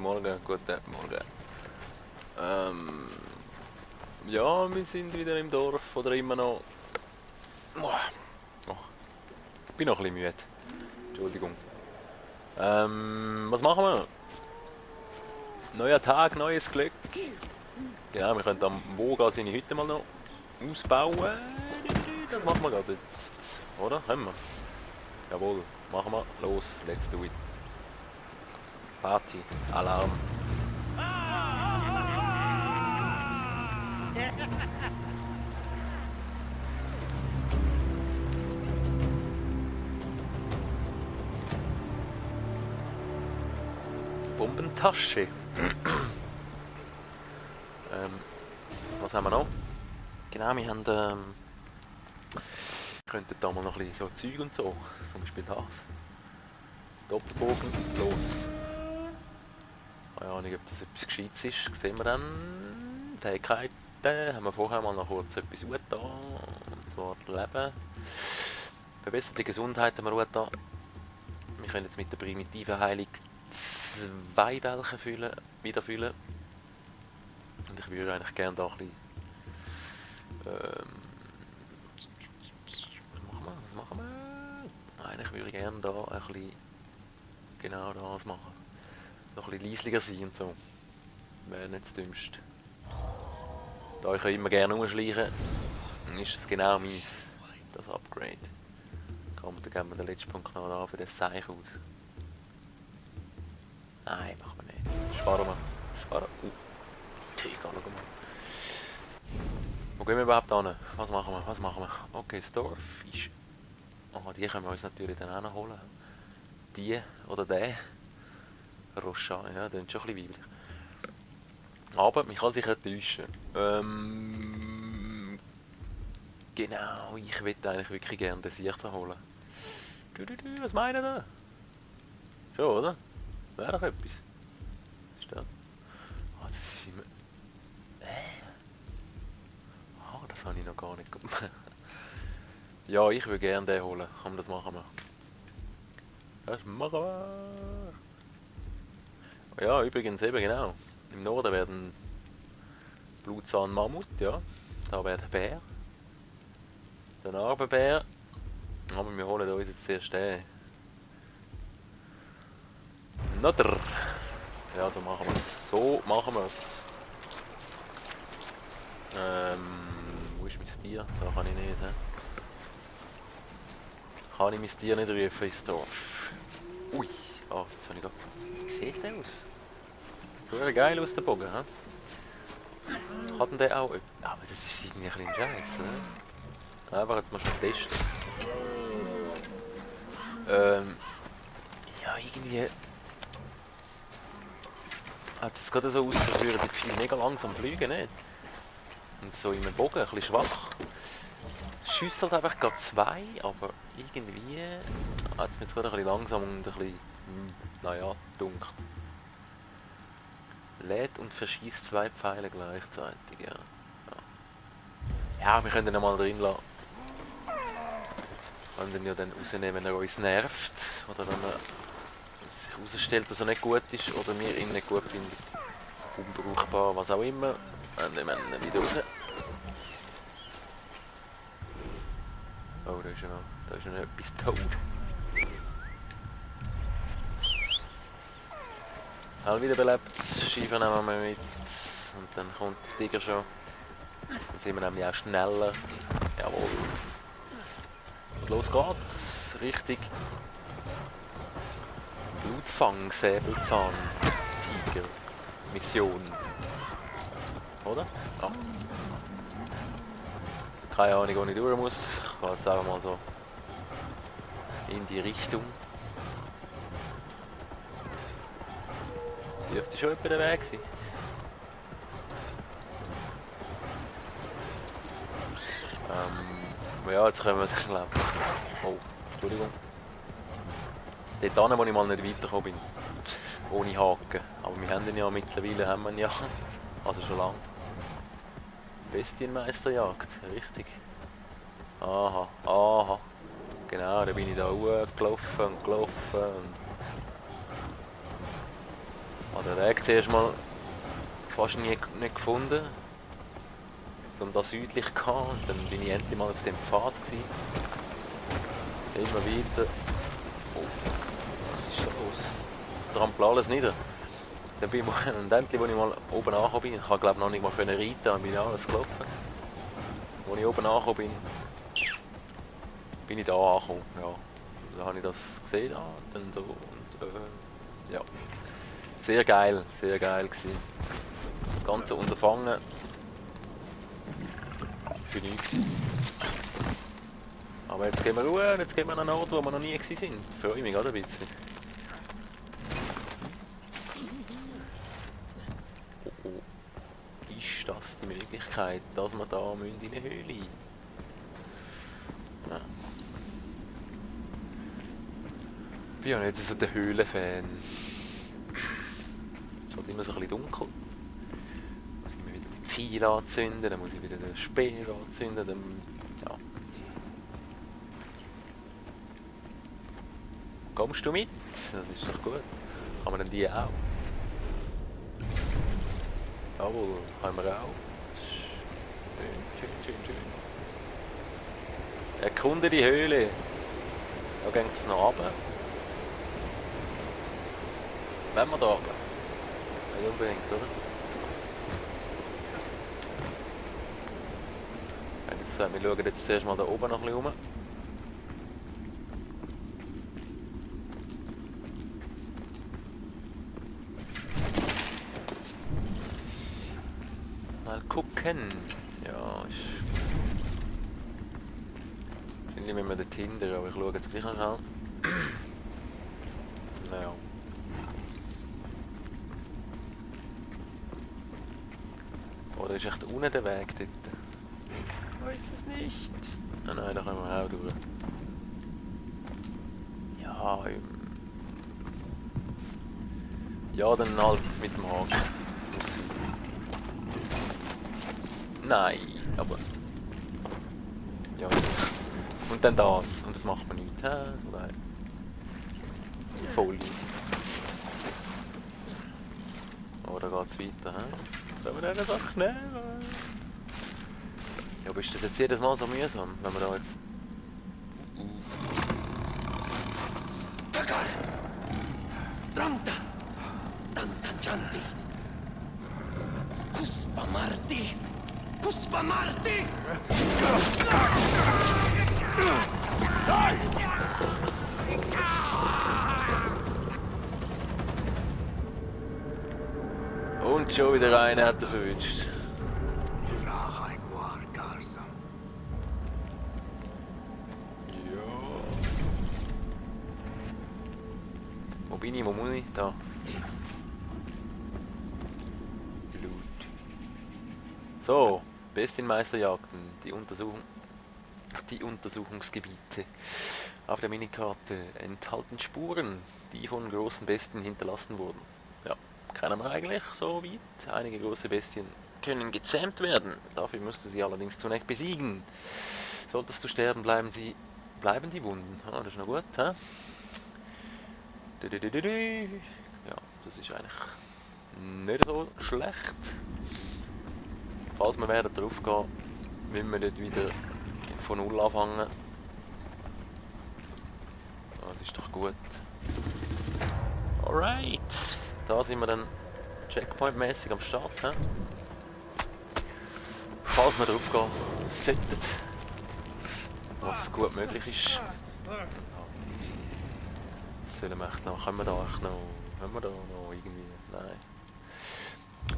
Morgen, guten Morgen. Ja, wir sind wieder im Dorf oder immer noch. Oh, ich bin noch ein bisschen müde. Entschuldigung. Was machen wir? Neuer Tag, neues Glück. Genau, wir können am Woga seine Hütte mal noch ausbauen. Das machen wir gerade jetzt. Oder? Können wir? Jawohl, machen wir. Los, let's do it. Party, Alarm. Bombentasche. Was haben wir noch? Genau, wir haben könnten da mal noch ein bisschen so Zeug und so. Zum Beispiel das. Doppelbogen, los. Keine Ahnung, ob das etwas Gescheites ist. Sehen wir dann. Fähigkeiten haben wir vorher mal noch kurz etwas da. Und zwar das Leben. Verbesserte Gesundheit haben wir da. Wir können jetzt mit der primitiven Heilung 2 Bälche wieder füllen. Und ich würde eigentlich gerne da ein bisschen... was machen wir? Eigentlich würde ich gerne da ein bisschen... Genau das machen. Noch ein bisschen leislicher sein und so. Wäre nicht das Dümmste. Da ich ja immer gerne rumschleichen, ist es genau meins. Das Upgrade. Dann geben wir den letzten Punkt noch da für das Seich aus. Nein, machen wir nicht. Sparen wir. Sparen. Egal, schau mal. Wo gehen wir überhaupt hin? Was machen wir? Was machen wir? Okay, das Dorf ist... Oh, die können wir uns natürlich dann auch noch holen. Die oder der. Roshan, ja, das ist schon ein bisschen weiblich. Aber man kann sich täuschen. Genau, ich würde eigentlich wirklich gerne den Sichter holen. Was meinen ihr? Schon, oder? Wäre doch etwas. Was ist das? Ah, das ist immer... Ah, das habe ich noch gar nicht gemacht. Ja, ich würde gerne den holen. Komm, das machen wir. Das machen wir. Ja, übrigens eben genau. Im Norden werden Blutzahn Mammut, ja. Da wäre der Bär. Der Narbenbär. Aber wir holen uns jetzt zuerst den. Natter. Ja, so machen wir es. So machen wir es. Wo ist mein Tier? Da kann ich nicht. Kann ich mein Tier nicht rufen ins Dorf. Ui. Ah, jetzt habe ich gerade... Wie sieht der aus? Das sieht geil aus, der Bogen, hä? Hat denn der auch... Aber das ist irgendwie ein bisschen scheiße, ne? Einfach jetzt mal schon testen. Ja, irgendwie... Hat es gerade so aus, als würden die Pfeile mega langsam fliegen, nicht? Und so in einem Bogen ein bisschen schwach. Schießt halt einfach gerade 2, aber irgendwie hat es mir jetzt gerade ein bisschen langsam und ein bisschen, naja, dunkel. Lädt und verschießt 2 Pfeile gleichzeitig, ja. Ja, wir können ihn mal drin lassen. Wir können ihn ja dann rausnehmen, wenn er uns nervt. Oder wenn er sich herausstellt, dass er nicht gut ist oder wir ihn nicht gut finden. Unbrauchbar, was auch immer. Dann nehmen wir ihn wieder raus. Oh, da ist ja noch etwas tot. Auch wieder belebt. Schiefer nehmen wir mit. Und dann kommt der Tiger schon. Dann sind wir nämlich auch schneller. Jawohl. Und los geht's. Richtig. Blutfang, Säbelzahn, Tiger. Mission. Oder? Ja. Keine Ahnung, wo ich durch muss. Ich gehe jetzt einfach mal so in die Richtung. Dürfte schon etwa der Weg sein. Ja, jetzt können wir dann glaube ich... Oh, Entschuldigung. Dort hin, wo ich mal nicht weitergekommen bin. Ohne Haken. Aber wir haben ihn ja mittlerweile, haben wir ihn ja. Also schon lange. Bestienmeisterjagd, richtig. Aha, aha. Genau, da bin ich da hochgelaufen und gelaufen. habe den Weg zuerst mal fast nie nicht gefunden. Um da südlich zu gehen. Und dann bin ich endlich mal auf dem Pfad gewesen. Immer weiter. Oh, was ist da los? Trampel alles nieder. Dann bin ich mal, und endlich, als ich mal oben angekommen bin, ich habe glaube noch nicht mal reiten, dann bin ich alles gelaufen. Als ich oben angekommen bin ich da angekommen. Ja. Da habe ich das gesehen, dann so und ja. Sehr geil gewesen. Das ganze Unterfangen für nichts. Aber jetzt gehen wir ruhig und jetzt gehen wir an einen Ort, wo wir noch nie gewesen sind. Freue mich gerade ein bisschen. Oh. Ist das die Möglichkeit, dass wir da in eine Höhle müssen? Ja. Ich bin ja nicht so der Höhlenfan. Es wird immer so ein bisschen dunkel. Dann muss ich mir wieder die Pfeile anzünden, dann muss ich wieder den Speer anzünden. Dann, ja. Kommst du mit? Das ist doch gut. Kann man denn die auch? Jawohl, können wir auch. Schön. Erkunde die Höhle. Da geht es noch runter. Wenn wir da runter? Nicht unbedingt, oder? Wir schauen jetzt zuerst mal da oben noch ein bisschen rum. Mal gucken. Ja, ist... Wahrscheinlich müssen wir dort hinter, aber ich schaue jetzt gleich noch schnell. Naja. Oder ist echt unten der Weg dort? Ich weiß es nicht. Ah nein, da können wir auch durch. Ja, ja, dann halt mit dem Haken. Das muss sein. Nein, aber... Ja. Und dann das. Und das macht man nicht. Hä? So nein. Voll easy. Oh, da geht's weiter, hä? Sollen wir den Sachen nehmen? Ja, aber ist das jetzt jedes Mal so mühsam, wenn wir da jetzt... Takal! Tramta! Tantanchanti! Kuspamarti! Kuspamarti! Und schon wieder einer hat er verwünscht. Ja. Wo bin ich? Wo muss ich? Da. Blut. So, Bestienmeisterjagden. Die Untersuchungsgebiete auf der Minikarte enthalten Spuren, die von großen Bestien hinterlassen wurden. Ja, kennen wir eigentlich so weit. Einige große Bestien können gezähmt werden. Dafür musst du sie allerdings zunächst besiegen. Solltest du sterben, bleiben die Wunden. Ah, das ist noch gut, hä? Ja, das ist eigentlich nicht so schlecht. Falls wir werden drauf gehen, müssen wir nicht wieder von null anfangen. Das ist doch gut. Alright. Da sind wir dann Checkpoint-mäßig am Start. He? Falls wir drauf gehen sollten, was gut möglich ist. Sollen wir echt noch, können wir da echt noch, haben wir da noch irgendwie, nein.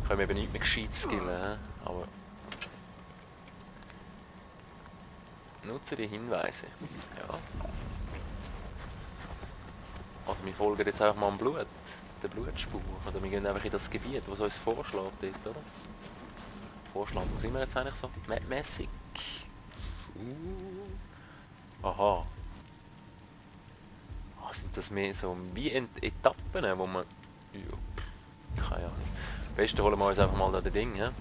Können wir eben nicht mehr gescheit skillen, he? Aber nutze die Hinweise, ja. Also wir folgen jetzt einfach mal dem Blut, der Blutspur, oder wir gehen einfach in das Gebiet, was uns vorschlägt dort, oder? Vorschlag, wo sind wir jetzt eigentlich so? Map-mäßig? Aha. Ah, sind das mehr so wie Etappen, wo man... Ja, keine Ahnung. Am besten holen wir uns einfach mal da den Ding, ja?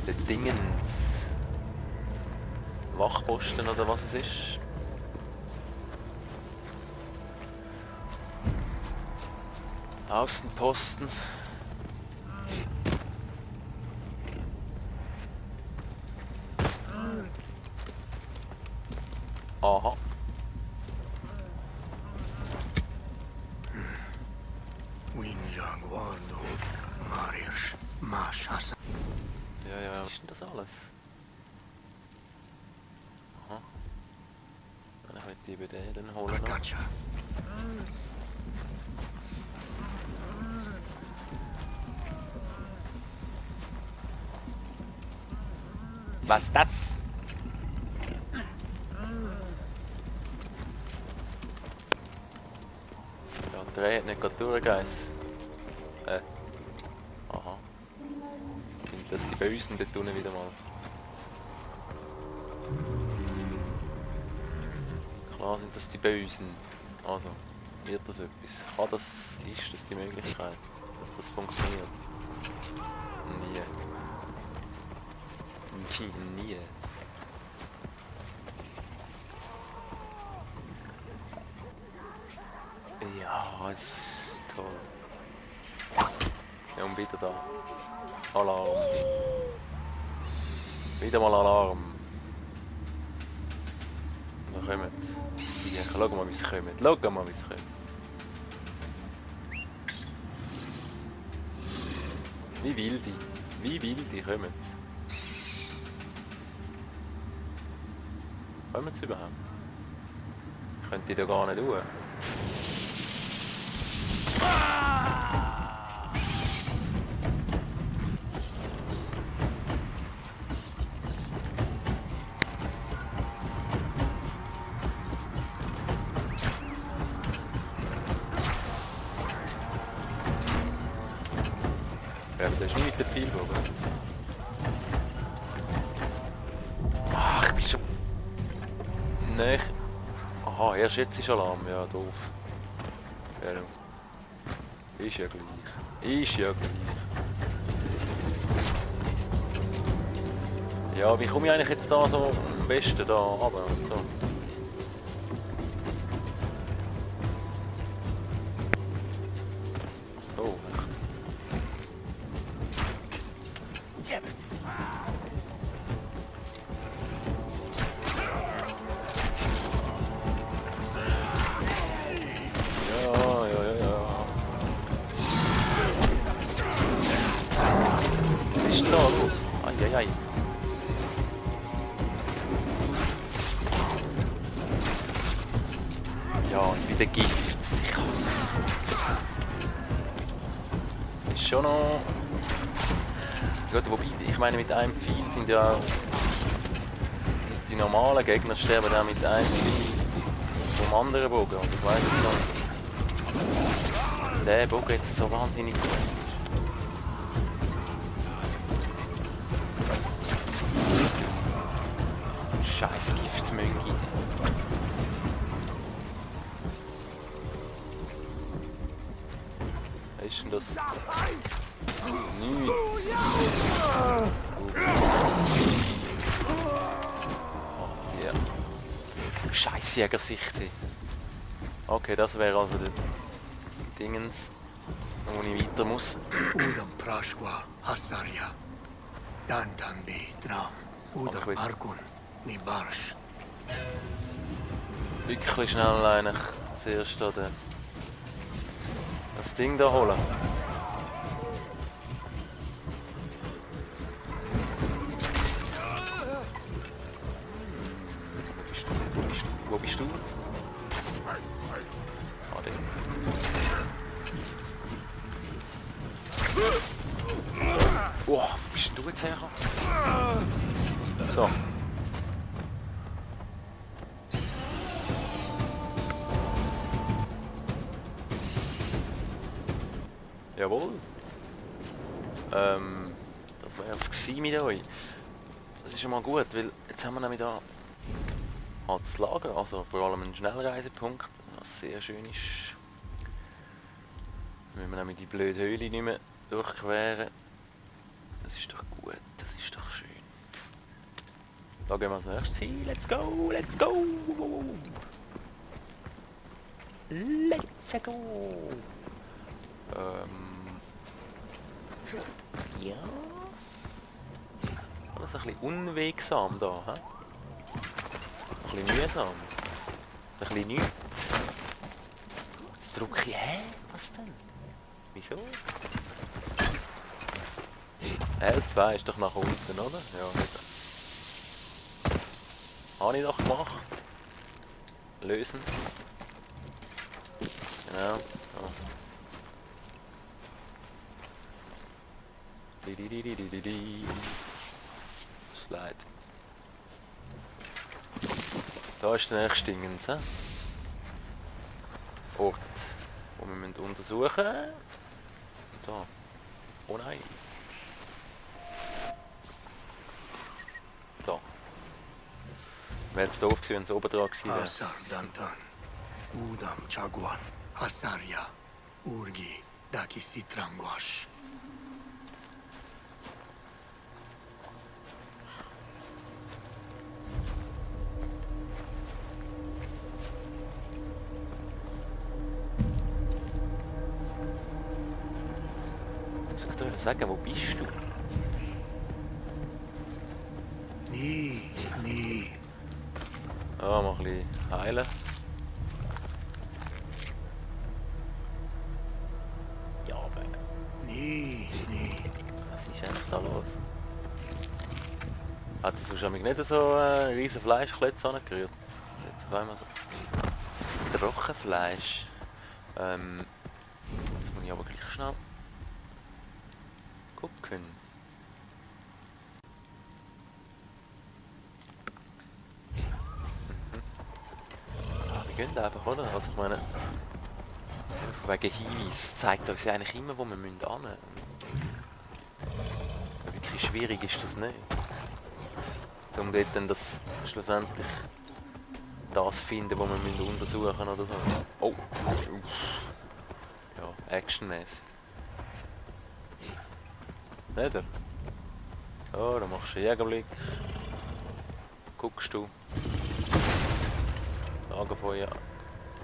Den Dingens. Wachposten oder was es ist. Außenposten. Aha. Winja guardo, Marius, Mashas. Ja, ja, was ist denn das alles? Aha. Dann ich möchte eben den dann holen. Noch. Arcacha. Was ist das? Ja, der Reh hat nicht gerade durchgeheißen. Aha. Sind das die Bösen dort unten wieder mal? Klar sind das die Bösen. Also, wird das etwas? Kann das, ist das die Möglichkeit, dass das funktioniert? Nie. Nie. Ja, es ist toll. Ja, und wieder da. Alarm. Wieder mal Alarm. Und dann kommen sie. Ja, schau mal, wie sie kommen. Schau mal, wie sie kommen. Wie wilde. Wie wilde kommen sie. Kommen sie überhaupt? Könnt ihr da gar nicht tun. Ja, das ist nicht mit der Pfeilbogen. Ach, ich bin schon... Nein. Aha, erst jetzt ist Alarm. Ja, doof. Ja, no. Ist ja gleich. Ist ja gleich. Ja, wie komme ich eigentlich jetzt da so am besten da runter und so? Oh, echt. Jeb. Ja. Was ist denn da los? Eieiei. Ja, und wieder Gift. Ich hasse es. Ist schon noch... Gut, wobei, ich meine, mit einem Pfeil sind ja... Die normalen Gegner sterben auch mit einem Pfeil vom anderen Bogen. Und ich weiß nicht, ob der Bogen jetzt so wahnsinnig gut ist. Scheiß Giftmönchi. Was ist denn das? Nichts. Oh, ja. Scheiß Jägersichte. Okay, das wäre also der Dingens, wo ich weiter muss. Udam Prashwa, Hasaria. Dantanbi, Dram. Udam Okay. Arkun, Nibarsh. Wirklich schnell eigentlich zuerst da das Ding da holen. Wo bist du? Ah, der. Oh, wo bist du jetzt hergekommen? So. Jawohl. Das wäre es mit euch. Das ist schon mal gut, weil jetzt haben wir nämlich da halt das Lager, also vor allem einen Schnellreisepunkt, was sehr schön ist. Wenn wir nämlich die blöde Höhle nicht mehr durchqueren. Das ist doch gut, das ist doch schön. Da gehen wir als nächstes hin. Let's go, let's go! Let's go! Ja. Das ist ein bisschen unwegsam da, hä? Ein bisschen mühsam. Ein bisschen nichts. Jetzt drücke ich, hä? Was denn? Wieso? L2 ist doch nach unten, oder? Ja, nicht. Habe ich doch gemacht. Lösen. Genau. So. Slide. Da ist der nächste Dingens, he? Ort, wo wir müssen untersuchen. Da. Oh nein. Da. Wäre jetzt doof gewesen, wenn es oben dran gewesen wäre. Asar Dantan. Udam Chagwan. Hasaria. Urgi. Dakisitrangwash. Soll ich dir sagen, wo bist du? Nee. Ja, mal ein bisschen heilen. Ja, aber Nee. was ist eigentlich da los? Hat er sonst nicht so riesen Fleischklötze angerührt? Jetzt auf einmal so Trockenfleisch. Jetzt muss ich aber gleich schnell gucken. Wir gehen einfach, oder? Also ich meine, von wegen Hinweis, das zeigt uns ja eigentlich immer, wo wir hin müssen. Wirklich schwierig ist das nicht. Um dort dann das schlussendlich das finden, was wir müssen untersuchen oder so. Oh! Ja, actionmäßig. Nicht? Ja, da machst du einen Jägerblick. Guckst du. Lagerfeuer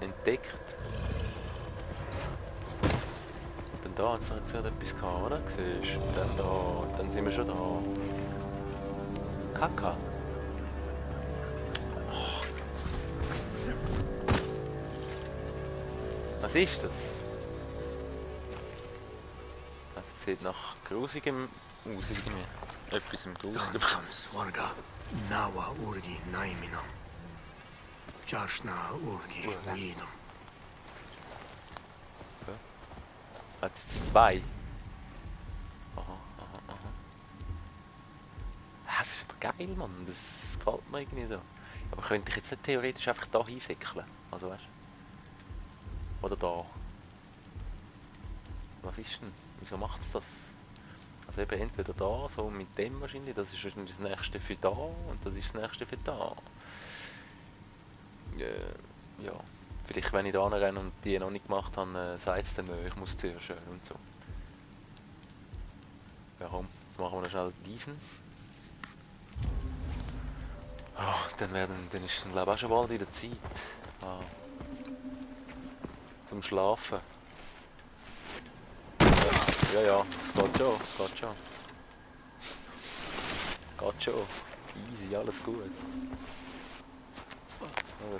entdeckt. Und dann da, jetzt hat es gerade etwas gehabt, oder? Siehst du? Und dann da, und dann sind wir schon da. Kaka. Oh. Was ist das? Das sieht nach grusigem aus irgendwie. Etwas im Grusigem. Dantan Swarga. Nawa Urgi Naiminam. Jarshna Urgi Widam. Hat jetzt zwei. Aha. Das ist aber geil, Mann. Das gefällt mir irgendwie so. Aber könnte ich jetzt nicht theoretisch einfach da hinsäckeln? Also weißt du? Oder da? Was ist denn? Wieso macht es das? Also eben entweder da, so mit dem wahrscheinlich, das ist wahrscheinlich das nächste für da und das ist das nächste für da. Ja. Vielleicht wenn ich da renne und die noch nicht gemacht habe, sagt es dann, ich muss zuerst und so. Ja komm, jetzt machen wir noch schnell diesen. Oh, dann ist dann glaube ich auch schon bald wieder Zeit. Zum Schlafen. Ja, es geht schon. Geht schon. Easy, alles gut.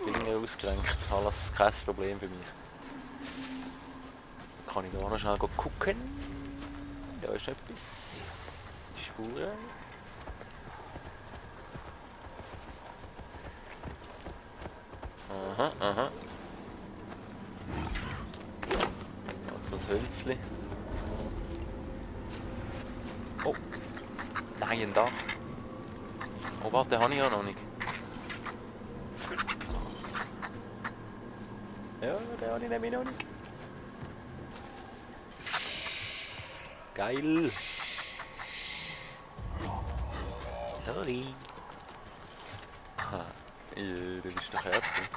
Den Finger ausgerenkt, alles kein Problem für mich. Dann kann ich da noch schnell gucken. Da ist etwas. Spuren. Aha. Also das Hölzli. Oh! Nein, ein Dach. Oh warte, den habe ich ja noch nicht. Ja, den habe ich nämlich noch nicht. Geil! Sorry! Aha, das ist doch herzlich.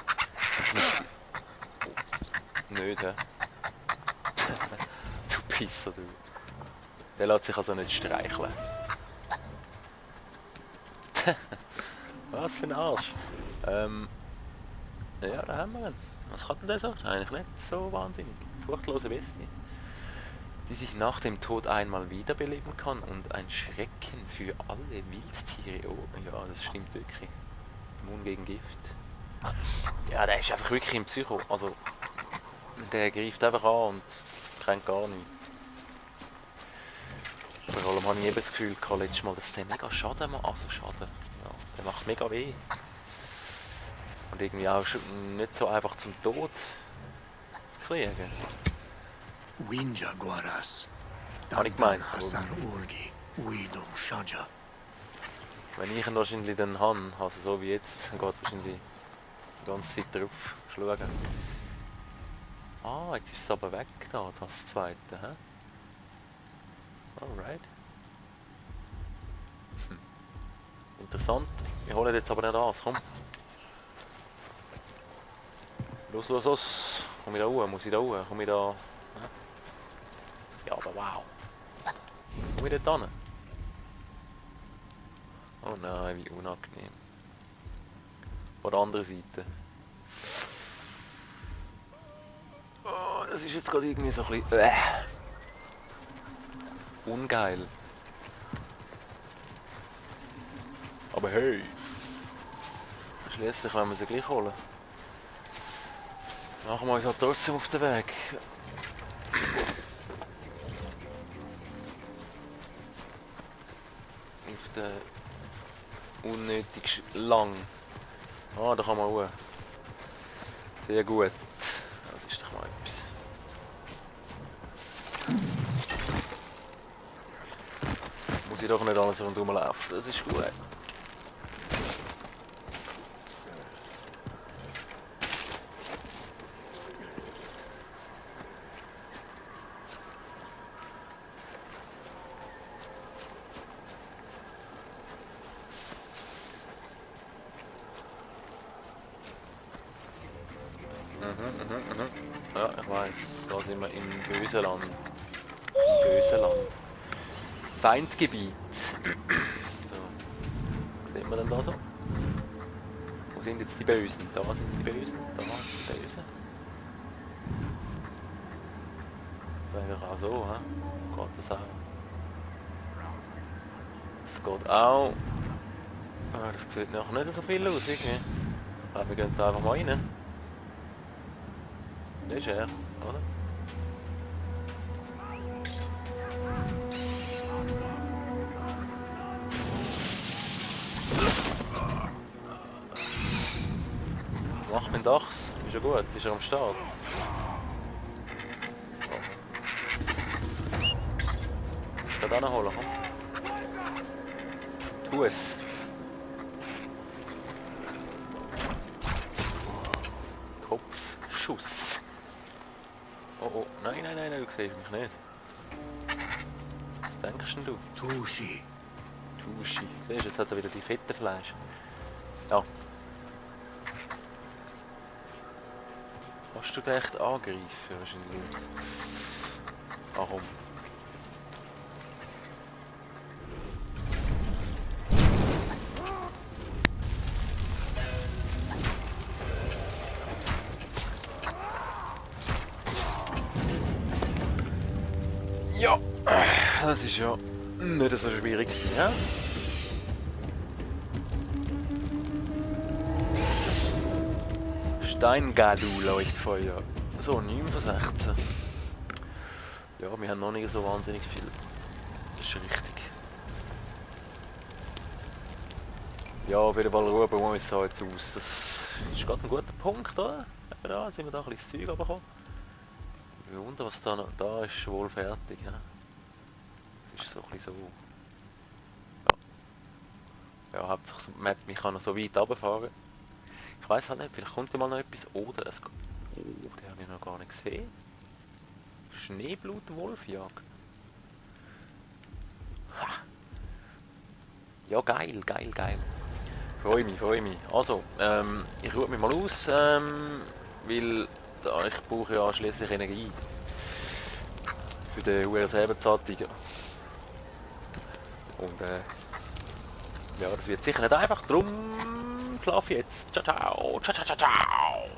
Oh. Nicht, hä? Du Pisser, du. Der lässt sich also nicht streicheln. Was für ein Arsch. Ja, da haben wir ihn. Was kann denn der so? Eigentlich nicht so wahnsinnig. Furchtlose Bestie. die sich nach dem Tod einmal wiederbeleben kann und ein Schrecken für alle Wildtiere. Oh, ja, das stimmt wirklich. Immun gegen Gift. Ja, der ist einfach wirklich ein Psycho. Also, der greift einfach an und kennt gar nichts. Vor allem habe ich eben das Gefühl gehabt, letztes Mal, dass der mega Schaden macht. Also Schaden, ja, der macht mega weh. Und irgendwie auch schon nicht so einfach zum Tod zu kriegen. Winja Guaras. Habe ich gemeint. Hasar Urgi. Widum Shaja. Wenn ich ihn wahrscheinlich dann habe, also so wie jetzt, dann geht wahrscheinlich die ganze Zeit drauf schauen. Ah, jetzt ist es aber weg da, das zweite, hä? Alright. Interessant. Wir holen jetzt aber nicht das, komm. Los, los, los. Komm ich da hoch? Muss ich da hoch? Komm ich da... Hä? Ja, aber wow. Komm ich dort hin? Oh nein, wie unangenehm. Von der anderen Seite. Oh, das ist jetzt gerade irgendwie so ein bisschen... ungeil. Aber hey! Schließlich wollen wir sie gleich holen. Machen wir uns halt trotzdem auf den Weg. Auf den unnötig lang. Ah, da kann man hoch. Sehr gut. Das ist doch mal etwas. Muss ich doch nicht alles rundherum laufen, das ist gut. Ja, ich weiß, da sind wir im bösen Land. Im bösen Land. Feindgebiet. So. Was sehen wir denn da so? Wo sind jetzt die Bösen? Da sind die Bösen, da sind die Bösen. Eigentlich auch so, hä? Geht das auch? Das geht auch. Ah, das sieht noch nicht so viel aus, irgendwie. Aber wir gehen da einfach mal rein. Das ist er, oder? Mach mein Dachs, ist ja gut, ist er am Start. Ich kann den holen, komm. Tu es. Kopfschuss. Oh oh, nein, nein, nein, du siehst mich nicht. Was denkst denn du? Tushi. Tuschi. Siehst du, jetzt hat er wieder die fette Fleisch. Ja. Kannst du den echt angreifen wahrscheinlich? Ah komm. Ja, das ist ja nicht so schwierig, ja? Steingadu Leuchtfeuer. So, 9 von 16. Ja, wir haben noch nicht so wahnsinnig viel. Das ist richtig. Ja, auf jeden Fall ruhen wir uns so jetzt aus. Das ist gerade ein guter Punkt, oder? Eben da sind wir da ein bisschen das Zeug runtergekommen. Ich wundere, was da noch... Da ist wohl fertig, ja? Das ist so ein bisschen so... Ja, ja hauptsächlich die Map, ich kann noch so weit runterfahren. Ich weiß halt nicht, vielleicht kommt ja mal noch etwas, oder es... Oh, den habe ich noch gar nicht gesehen. Schneeblut-Wolfjagd. Ja, geil, geil, geil. Freue mich, freue mich. Also, ich ruhe mich mal aus, weil ich brauche ja schließlich Energie. Für den UR-Säbelzahntiger. Und ja, das wird sicher nicht einfach, drum schlafe ich jetzt. Ciao, ciao, ciao, ciao, ciao, ciao.